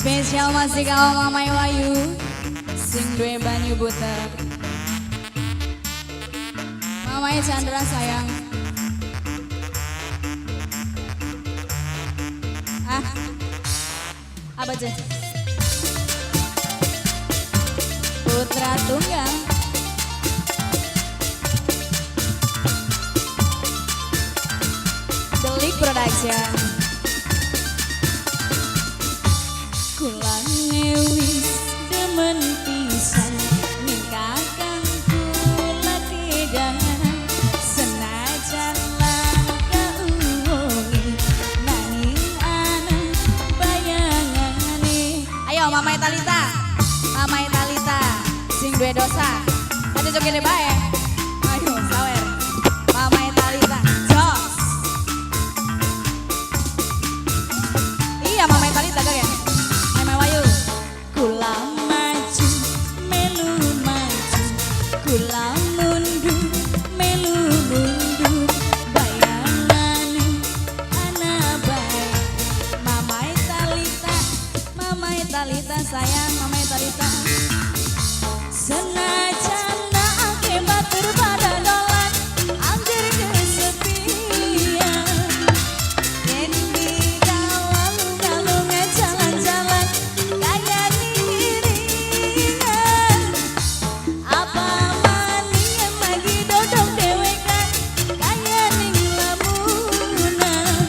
Spesial masih kau Mamai Wayu sing duwe banyu butek. Mamai Chandra sayang. Ah, apa sih? Putra Tunggal. Delik Production. Kulane wis demen pisan ning kakangku latigan senajan langka uwonge nanging ana bayangane. Ayo Mamai Talita, Mamai Talita sing duwe dosa. Aja joget bae. Ayo sawer. Mamai Talita, jos. Iya Mamai Talita gak ya? Mamai Wayu. Kula maju melu maju, kula mundur melu mundur, bayangane ana bae. Mamai Talita, Mamai Talita sayang, Mamai Talita. Senajan akeh batur pada dolan, angger kesepian. Yen digawa lunga jalan-jalan, kaya diiringan. Apa maning lagi dodong dewekan, kaya ning lamunan.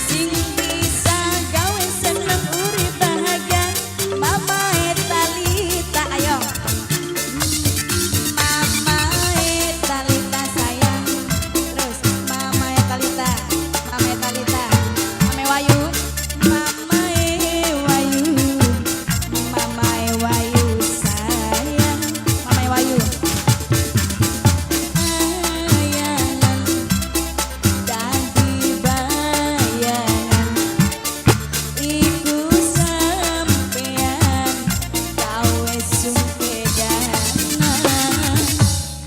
Sing bisa gawe seneng urip bahagia, Mama Talita ayo. Mama Talita sayang. Terus Mama Talita, Mama Talita, Mama Wayu, Mama Wayu, Mama Wayu sayang, Mama Wayu. Ayangan dadi bayangan, iku sampean gawe sumpedanan.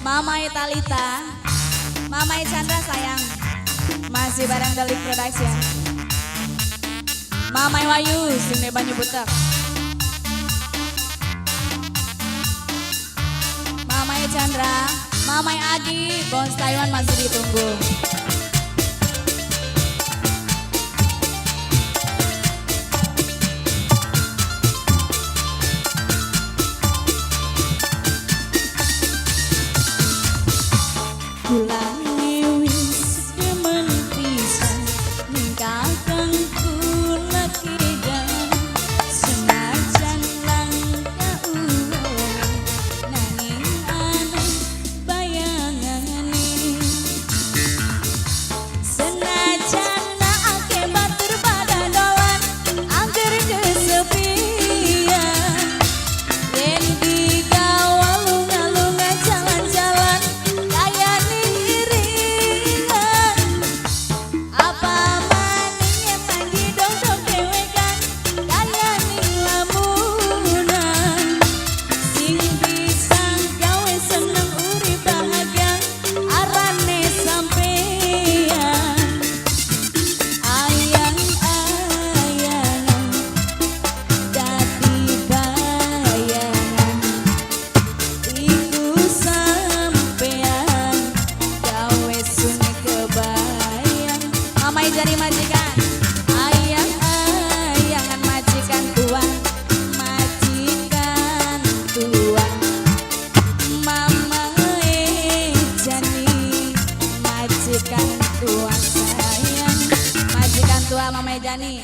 Mama Talita, Mama Chandra sayang, masih bareng Delik Production. Mama Wayu sing banyu butek. Mama Chandra, Mama Adi, Bons Taiwan masih ditunggu. Kulane wis demen pisan ning kakangku lakidan, senajan langka uwonge nanging ana bayangane. Senajan akeh batur pada dolan, angger kesepian. Yen digawa lunga-lunga jalan-jalan, kaya ning iringan. Apa maning lagi dodong dewekan, kaya ning lamunan. Sing bisa gawe seneng urip bahagia, arane sampean. Ayang-ayangan dadi bayangan, iku sampean gawe sun kebayang. Mamai jadi majikan, ayang-ayangan majikan tua, majikan tua. Mama Jani majikan tua sayang, majikan tua Mama Jani.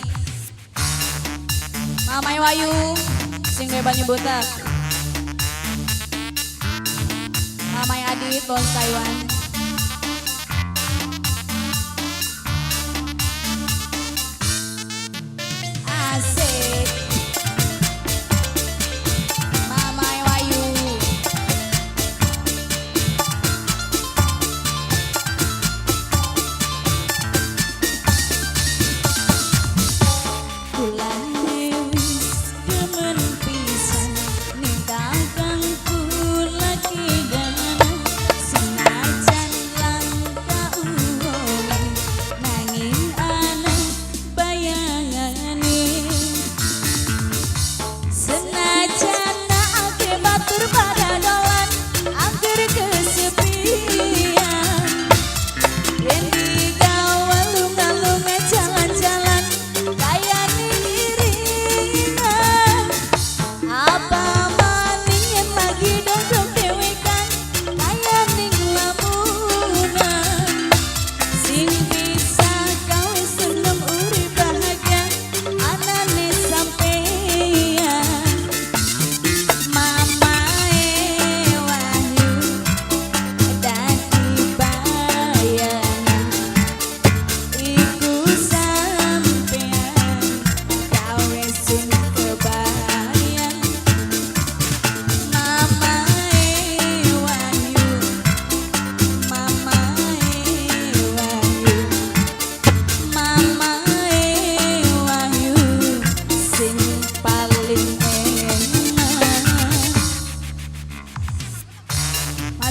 Mamai Wayu sing duwe banyu butek. Mamai Adit Bons Taiwan. Asik. Mamai Wayu. Kulane wis demen pisan ning kakangku lakidan, senajan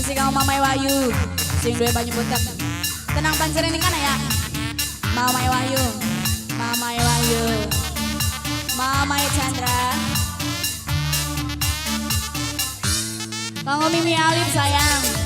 Masih kanggo Mamai Wahyu sing duwe banyu butek. Tenang pancer ini kan ya. Mamai Wahyu, Mamai Wahyu, Mamai Chandra. Kanggo Mimi Alif sayang.